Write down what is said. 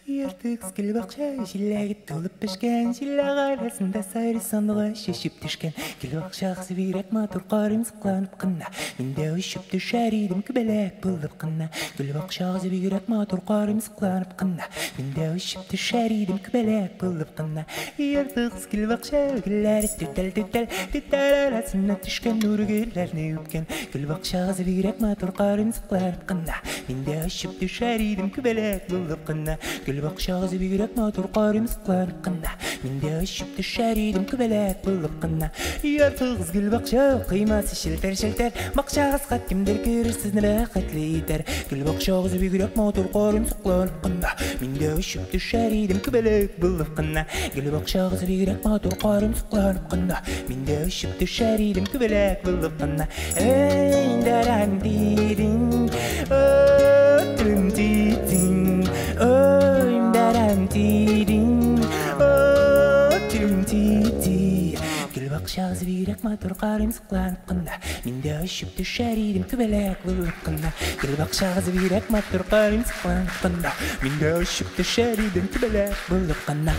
Ертык гөлбакча җиләге тулып пешкән, җиләк арасында сайрый сандугач чәчеп төшкән. Гөлбакчагыз бигрәк матур, карыйм сокланып кына. Мин дә очып төшәр идем күбәләк булып кына. Гөлбакчагыз бигрәк матур, карыйм сокланып кына. Мин дә очып төшәр идем күбәләк булып кына. Ертык гөлбакча гөлләре түтәл-түтәл, түтәл арасына төшкән нур гөлләрне үпкән. Гөлбакчагыз бигрәк матур, карыйм сокланып кына. Мин дә очып төшәр идем күбәләк булып кына. Гөлбакчагыз бигрәк матур, карыйм сокланып кына. Мин дә очып төшәр идем күбәләк булып кына. Яртыгыз гөлбакча коймасы челтәр-челтәр, бакчагызга кемдер керер, сезне бәхетле итәр. Гөлбакчагыз бигрәк матур, карыйм сокланып кына. Мин дә очып төшәр идем күбәләк булып кына. Гөлбакчагыз бигрәк матур, карыйм сокланып кына. Мин дә очып төшәр идем күбәләк булып кына. Эй, даран дидин, о, тун дидин, ой, даран дидин, о, тун диди. Гөлбакчагыз бигрәк матур, карыйм сокланып кына. Мин дә очып төшәр идем күбәләк булып кына. Гөлбакчагыз бигрәк матур, карыйм сокланып кына. Мин дә очып төшәр идем күбәләк булып кына.